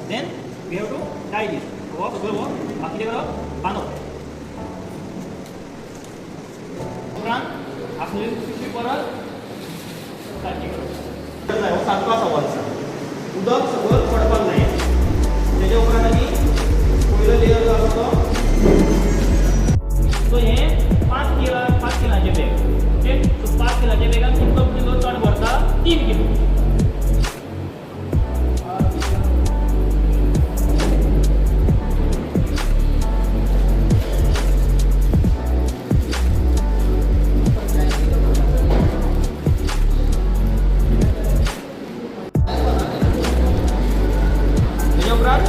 Then we have to tie this. हो सगळो हो बाकीचें करप बांदप. उपरांत आसलेली पिशवी परत सारकी करप. हो सारको आसा वर्सा उदक सगळं पडपाक जाय. तेच्या उपरांत आमी पयलो लेयर जो आसा तो सो हें 5 किला 5 किलांचें बॅग. ओके, सो 5 किलाच्या बॅगान कितलो किलो चण भरता? 3 किलो. तेच्या उपरांत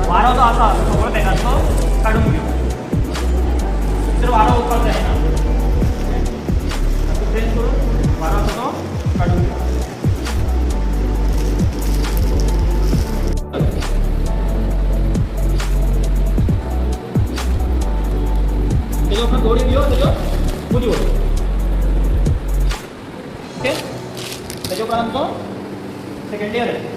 वारो जो आसा सगळो बॅगांतलो काडून घेवप. भितर वारो वचपाक जायना. प्रेस करून वारो आसा तो काडून घेवप. तेच्या उपरांत दोरी घेवन तेज्यो मुदी वडोवप. ओके, तेच्या उपरांत आमचो सेकंड लेयर येता.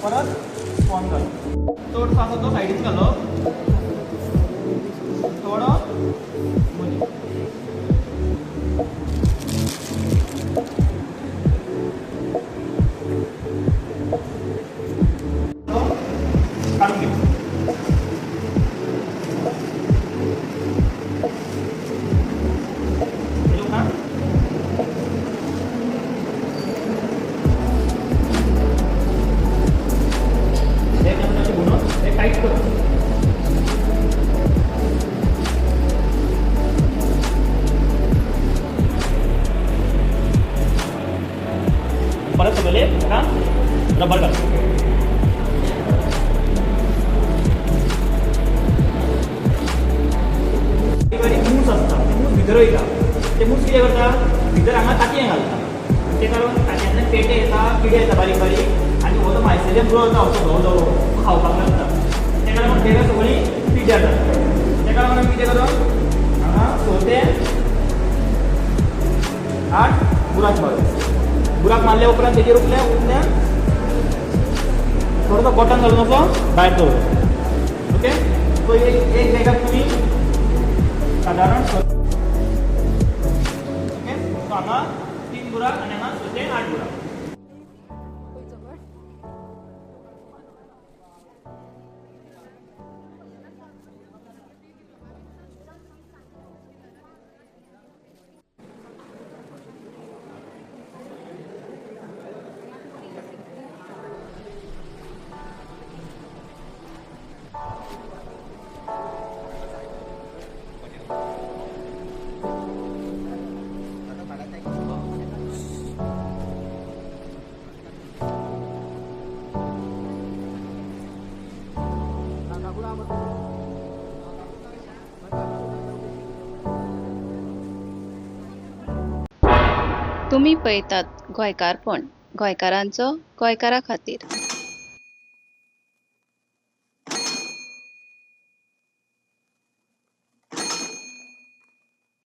परत स्पॉन घालप. चडसो आसा तो सायडीन घालप, थोडो मदीं. तो काडून घेवप. तेजे उपरांत हे अशें गुंडोवन हे टायट करप. परत सगळे ताका रबर घालप. बारीक बारीक मूस आसता, ते मूस भितर वयता. ते मूस कितें करता, भितर हांगा तांतयां घालता आनी ते कारण तांतयांतल्यान पेटे येता, किडे येता बारीक बारीक आनी हो जो मायसेलियम ग्रो जाता असो धवो धवो तो खावपाक लागता. तेका लागून बॅगां सगळीं पिड्ड्यार जाता. तेका लागून आमी कितें करप, हांगा 6 ते 8 बुराक मारप. बुराक मारल्या उपरांत तेजेर उरल्या उरल्यान थोडोसो कॉटन घालून असो भायर दवरप. ओके, सो एक एक बॅगाक तुमी सादारण. ओके, सो हांगा 3 बुराक आनी हांगा 6 ते 8 बुराक. तुमी पळयतात गोंयकारपण, गोंयकारांचो गोंयकारा खातीर.